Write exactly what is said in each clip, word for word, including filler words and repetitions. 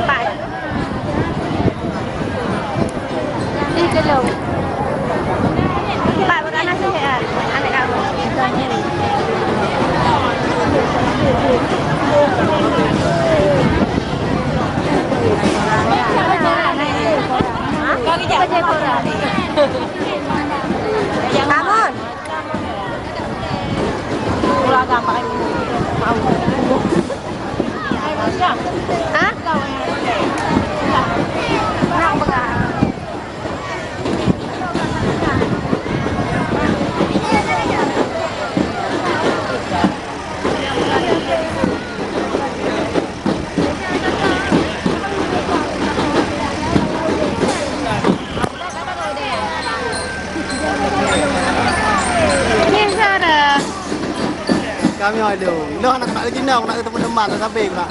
Empat. Ih, gelung. Empat, bukan nasi, ya? Anak kamu. Bangun. Hah? Nyan Sarah. Kami ada. Loh, anak tak lagi nak, nak teman-teman, nak sampai nak.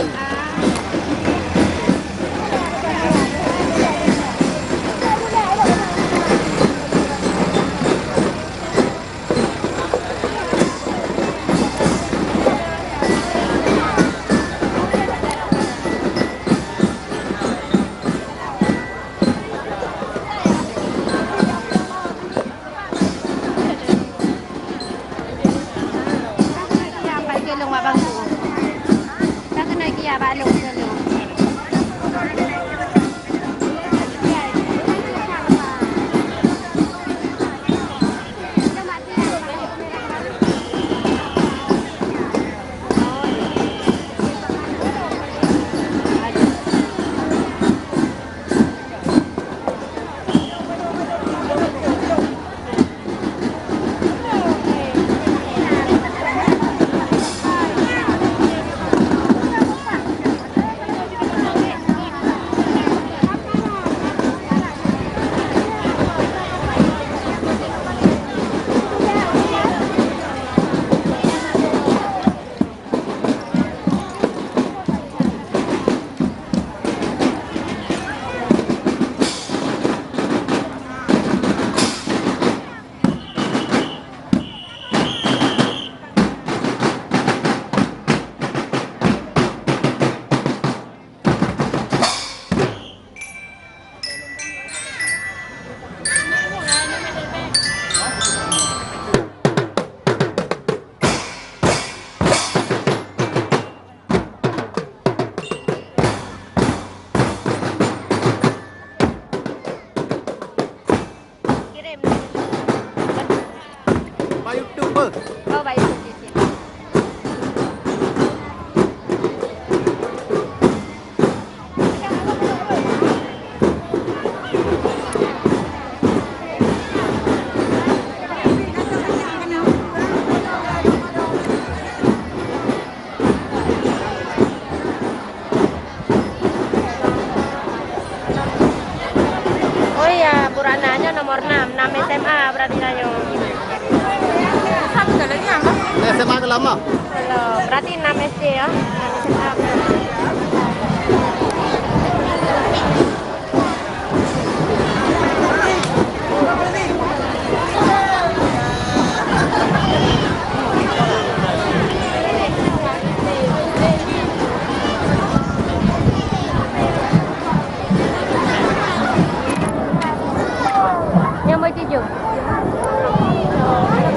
Kirim. Bak YouTube beuh. Oh, bak YouTube, cik, cik. Oh iya, Bu Ratna nyoe nomor enam, enam S M A berarti nyoe. S M A ke lama? Belum, berarti enam S D ya. Enam S M A berarti. Nyang meutujoh.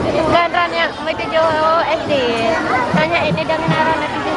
Bukan ran nyang meutujoh S D. Tanya ini dengan ran tujoh.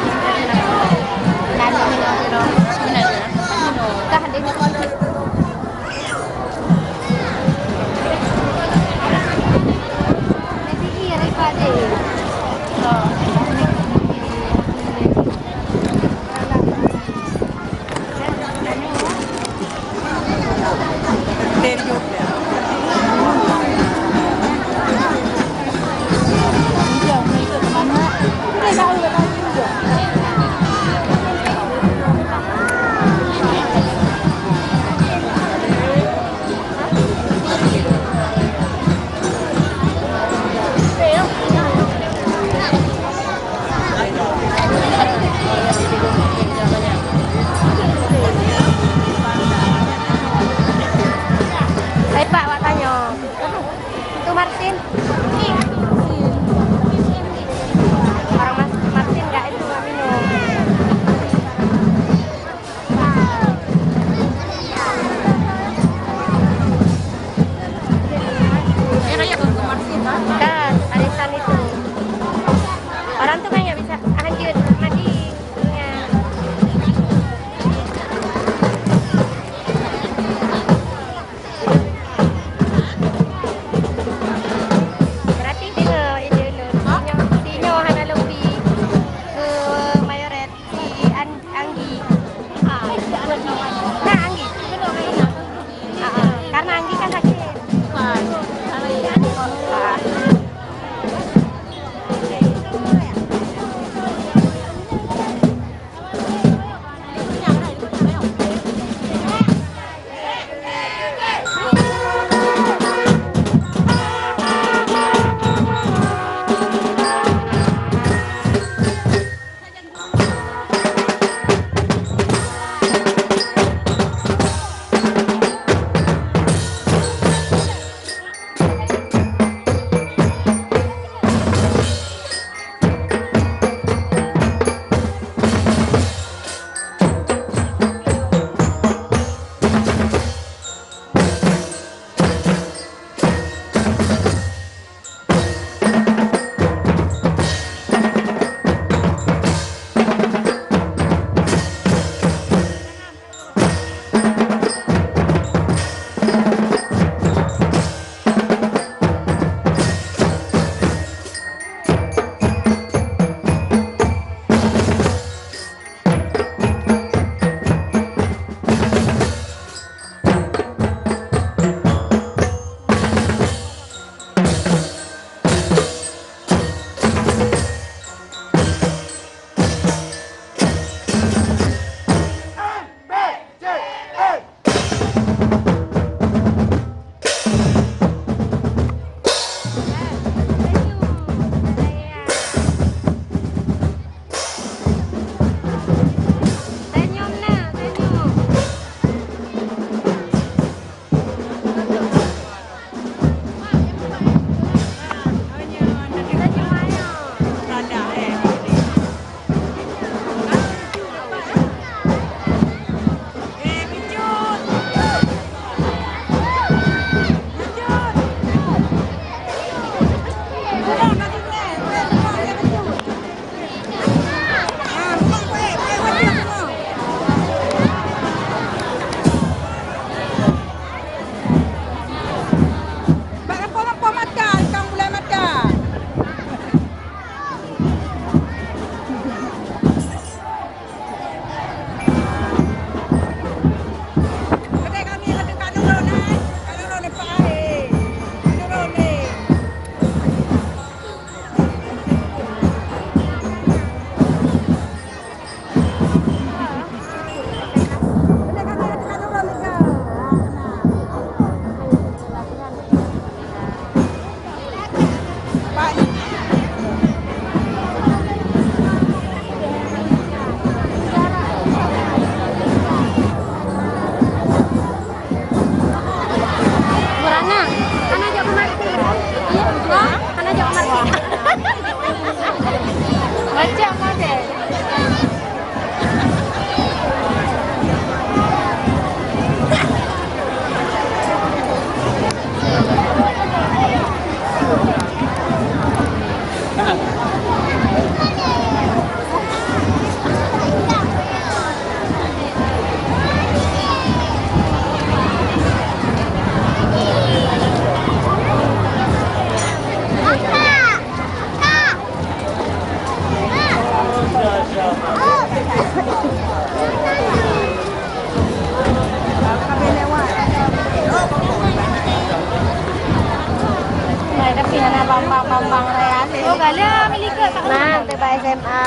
Nah, sampai S M A.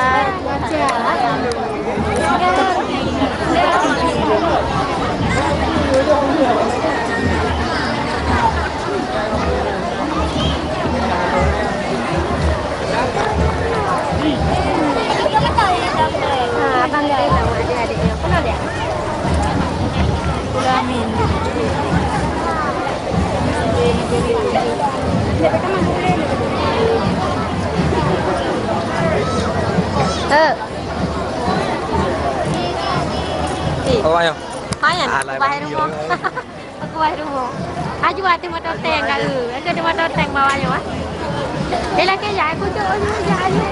Nah, abang dia tahu adik-adiknya. Pernah dia? Eh. Eh. Oh, ayo. Ayan, ah, bahaya rumoh. Aku bahaya rumoh. Aju hati motor tank kat, eh. Aku ada motor tank bawah nyoe, ah. Eh, lagi ya, aku tu, oh, ya, ya.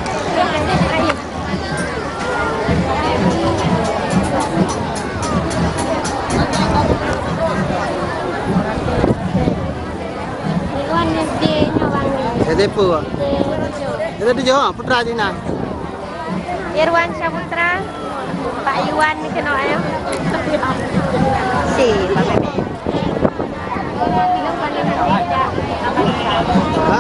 Iwan S D nyoe, Bang. S D apa? S D tujuh. S D tujuh, ha, putra Cina. Irwan Syaputra, Pak Iwan ni kena ayah. Si, Pak Meme. Ha?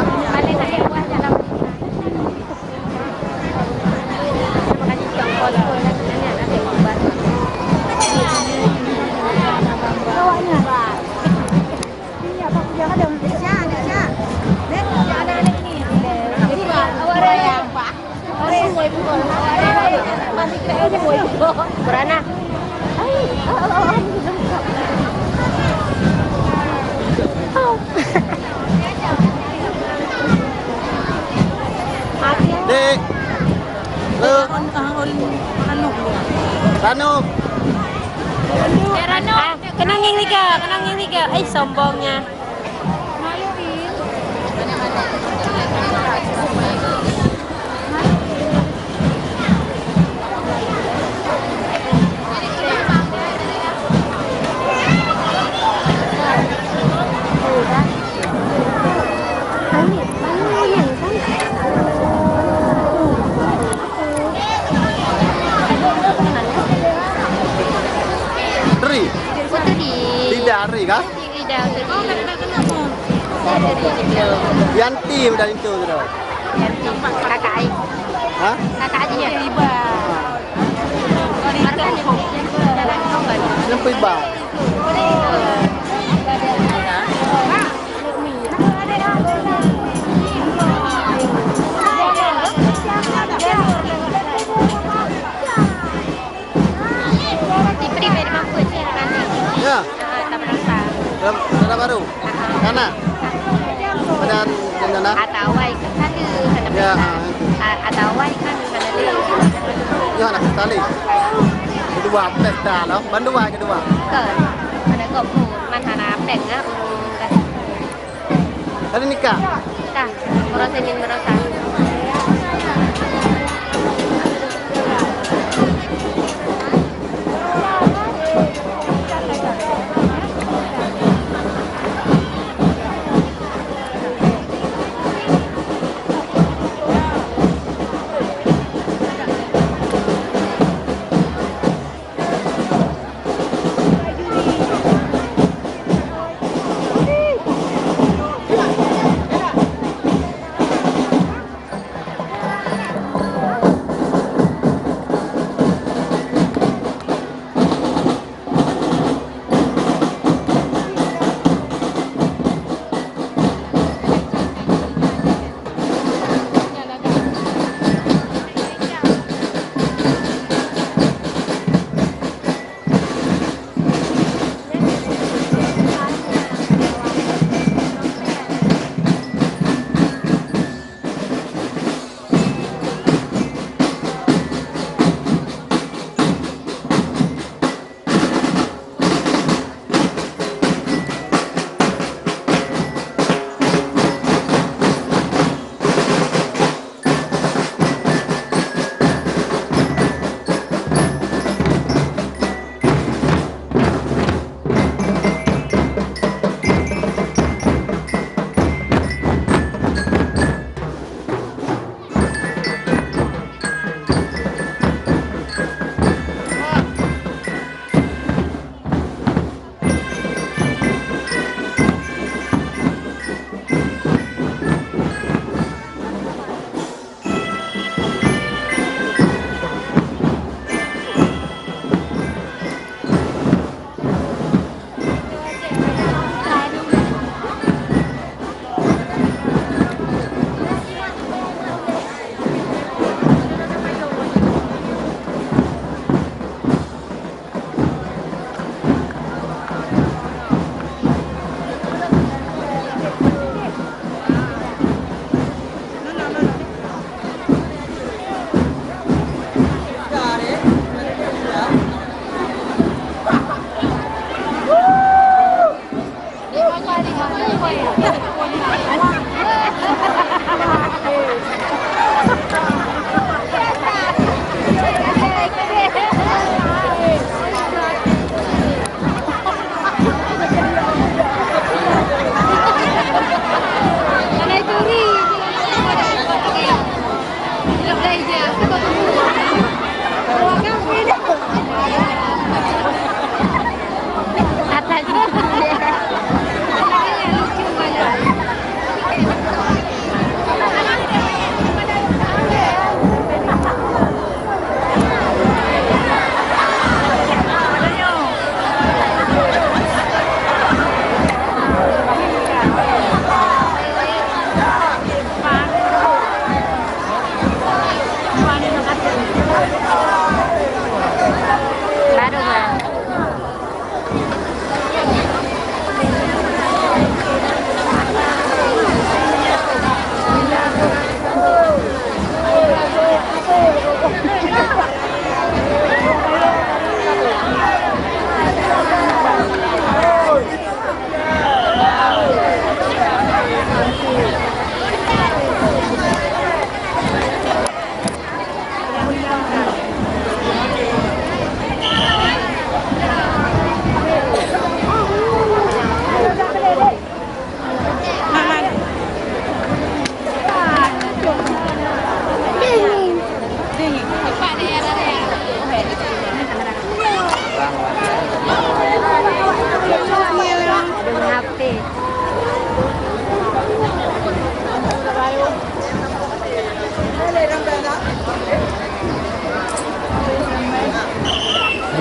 Beranak. Dek. Halo. Ranu. Eh, Ranu. Ah, kena ngieng tiga, kena ngieng tiga. Eh, sombongnya. Tri. Putri. Tidak Tri kah? Tidak, Tri. Yanti udah itu, Tri. Yanti. Kakak ai. Hah? Kakak aja ya? Iba. Marga ni. Nyampe Iba. Di pribadi mampu sih nanti. Ya. Ah, tak berasa. Dalam, dalam baru. Ah, ah. Kana? Pada rencana? Atau awai ke sana, sana ya, berasa. Ah, itu. Ah, atau awai kan sana dulu. Ya, nak sekali. Kedua, pesta lah. Bandung kedua. Ke. Mana kau pun, mana hana peng ah. Ada nikah? Nikah. Merosa bin Merosa.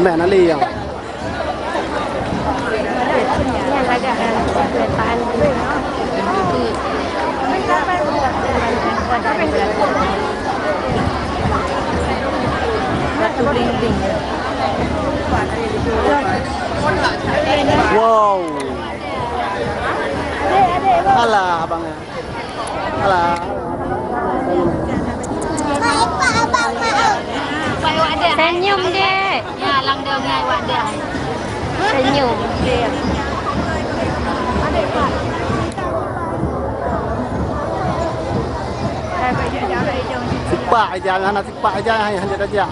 Meh, na lé nyang. Wow. Alah, abang. Alah. Senyum, Dek. Ya, lang dong, ya, awak dah. Senyum. Sipak aja, anak sipak aja, hanya, hanya saja.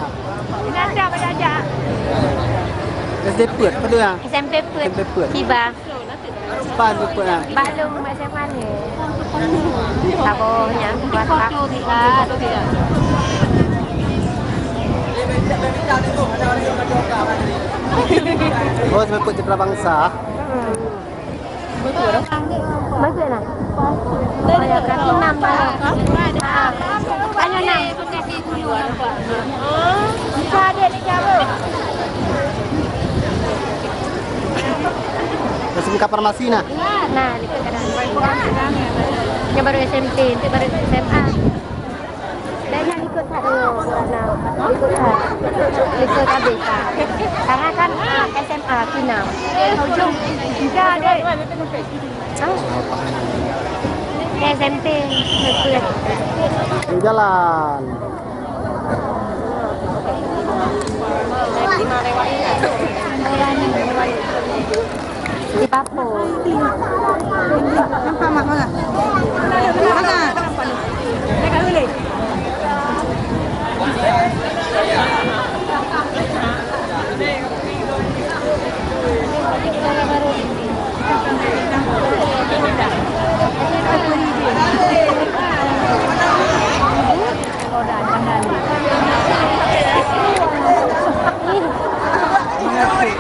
S D Peuet, apa tu ya? S M P Peuet. S M P Peuet. Tiba. Sipak tu pun ah. Bah lôn mak siapa ni? Taboh nyan kuat tak? Oh, S M P Peuet Citra Bangsa. Bagus lah. Oh, ya, kaki enam lah. Ah, ayo enam. Bisa adik ni jauh. Masih buka farmasi nah? Nah, di Kota Dam. Dia baru S M P, itu baru S M A. Dan yang ikut satu, nah, ikut satu. Ikut habis, ah. Karena kan, ah, S M A, final. Ujung. Bisa, dek. Hah? S M P. Jalan. Di Papua. Nampak mak mana? Mana?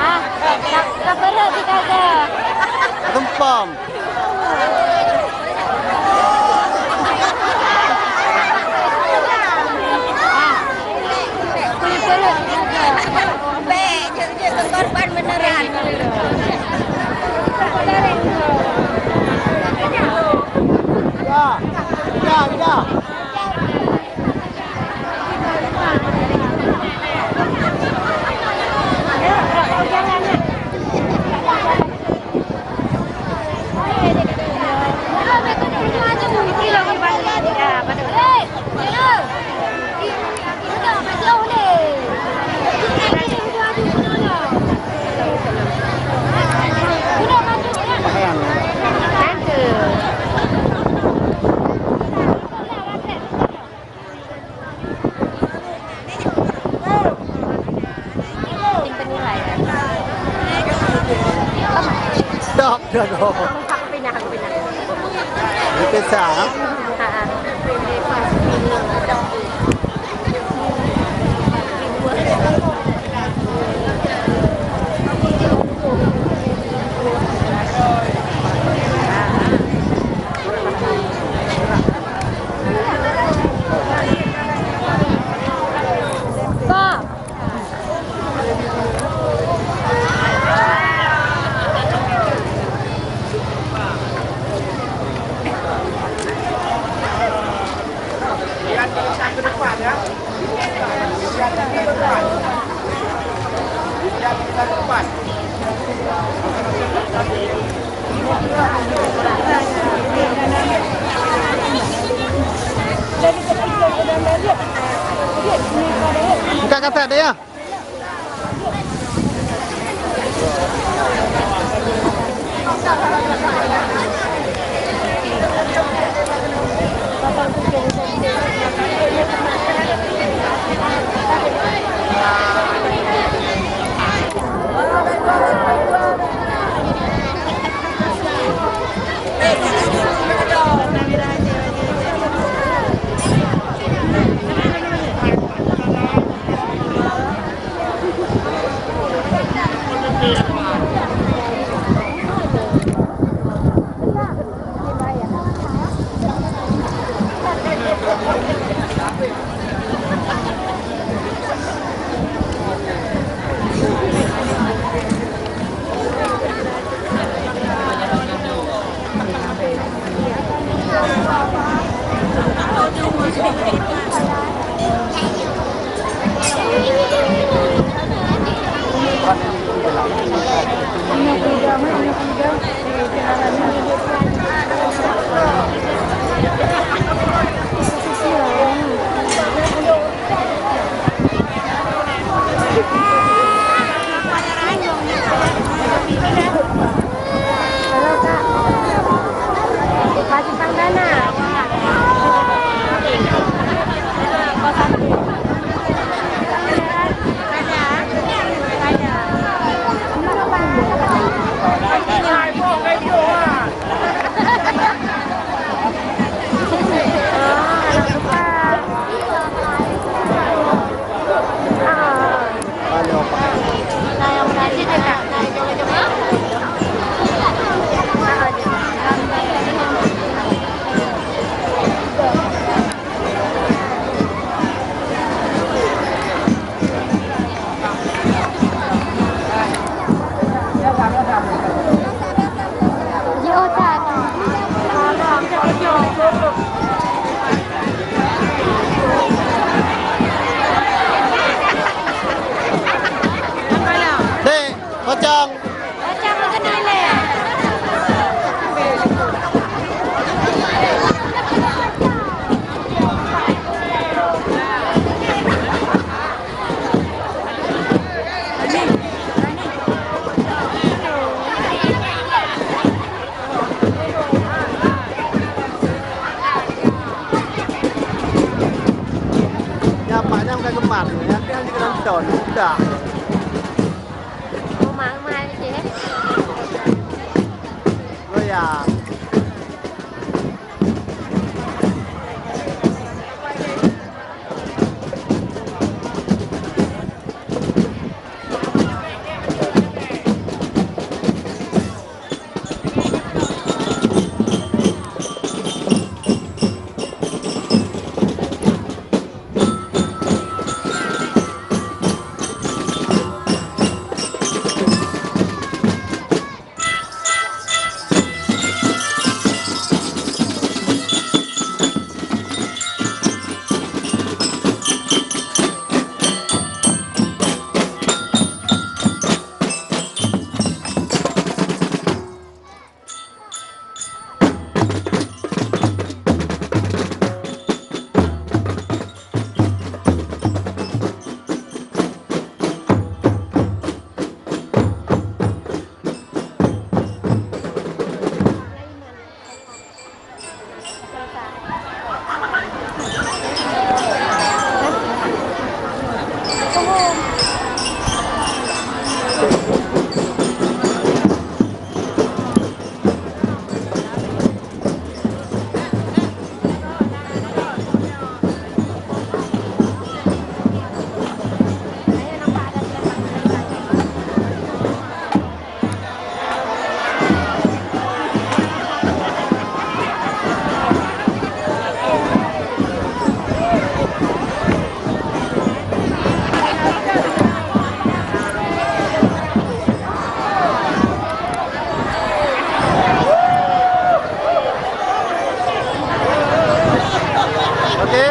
Ah, tak, tak perut kita ke? Gempam. Bèk, jeuet-jeuet keu korban beneran. Ya, ya, ya. Tim penilai, ya? Dah, dah, dah. Aku pindah, aku pindah. Ini pizza, ha? Ha, ha. Buka kaset dah ya. Dek, pocong. Ya, Pak, nyang ka geumah tu, nyang dia hanya nonton, udah. Goyang. Oke.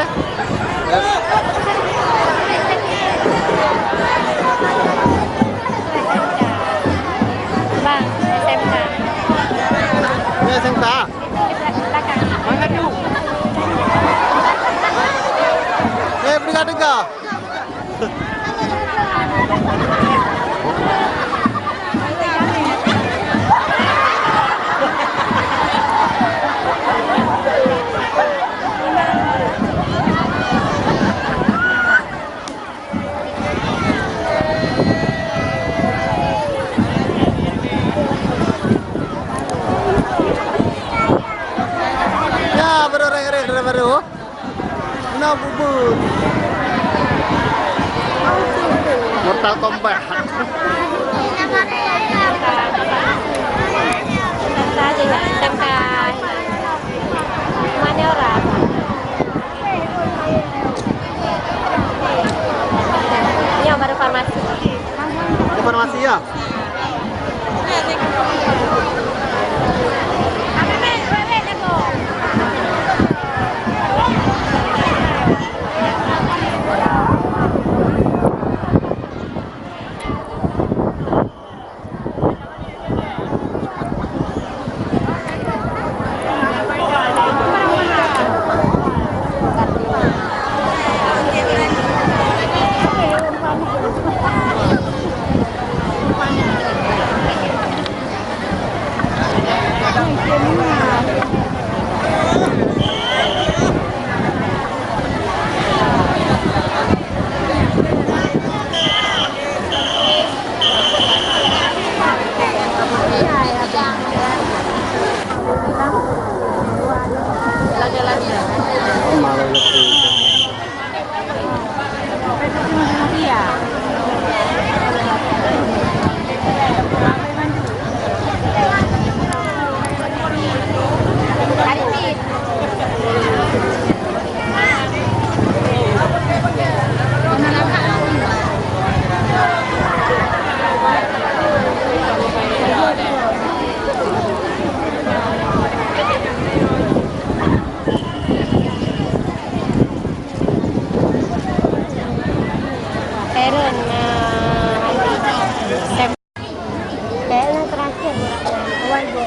Bang, S M K. Ini S M K? Itu di belakang. Mana tu? Eh, berdeka-deka. Ya, baru reng-reng, baru. Na bubur. Mortal Kombat. Mana orang? Ini baru farmasi. Informasi ya. Turun, eh, turun terakhir. Awal dua.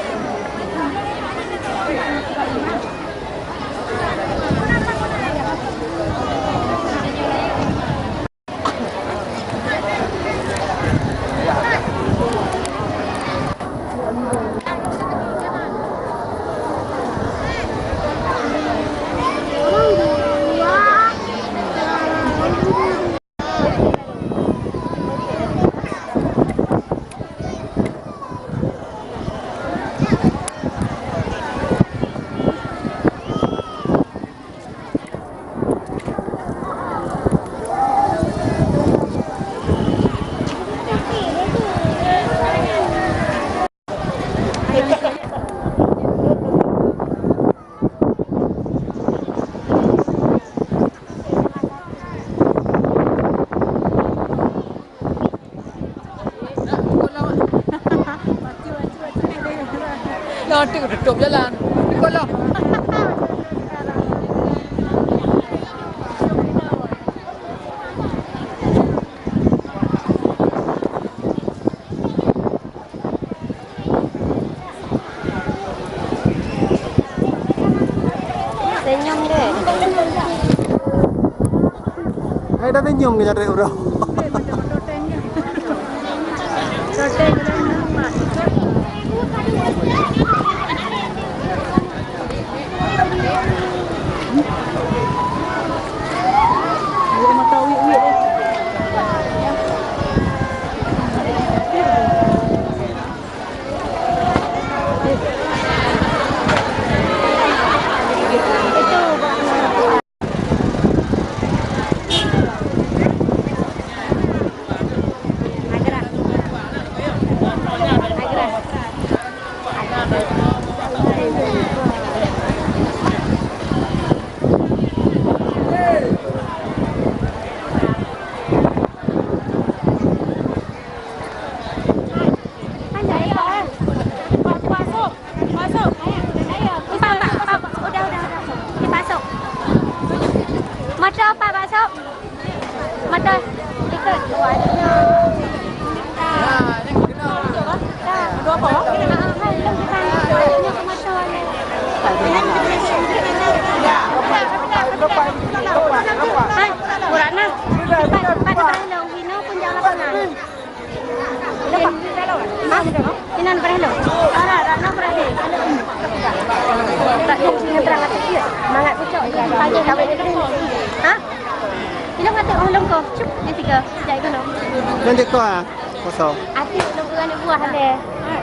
Nanti tutup jalan. Kalau Senyum deh. Hai, dah senyum ke jadi orang? Masuk, masuk. Pak, Pak, Pak, udah, udah, udah. Ini masuk. Motor, Pak, masuk. Motor. Ikut. Hai, Bu Ratna. Pak, Pak, Pak, Hina pun jangan lapangan. Hah? Inan bereh lom. Ara, Ratna bereh deh. Tak ada sini terang atas dia. Mangat pucuk dia pagi kawin negeri ni. Hah? Ilong atuk oh longko. Cup, yang tiga. Sejak itu no. Yang tiga, ah. Kosong. Atik longko anak buah ada.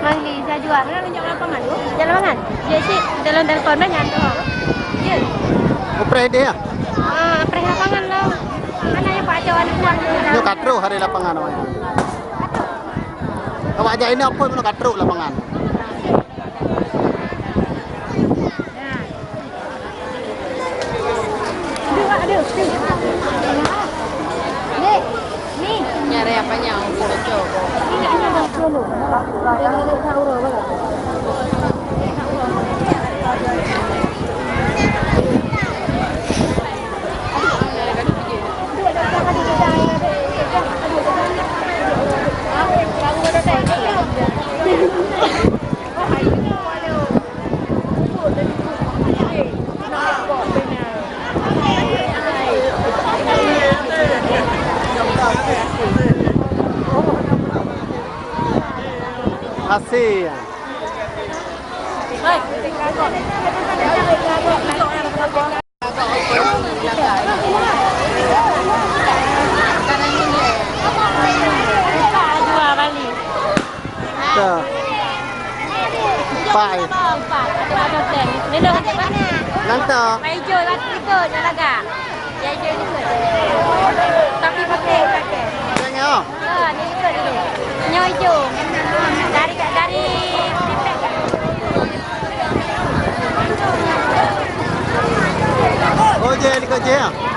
Mangli, saya jual. Mana tunjuk lapangan tu? Tunjuk lapangan. Dia cik dalam telepon banyak tu. Ya. Operasi dia ya? Ah, operasi lapangan lah. Mana yang Pak Jawa anak buah tu? Nyoe ka troh hari lapangan awak nyan. Awak jak inong pun meunyoe ka trok lapangan. Nyari apa nyang cocok? Asin. Tuh. Pai. Nang tu. Pai hijau, kat situ, nyan lagak. Tapi pakai, pakai. Tengok. Ha, ni ikut dulu. Nyoe hijau. Dari, dari feedback. Oh, je, ikut je.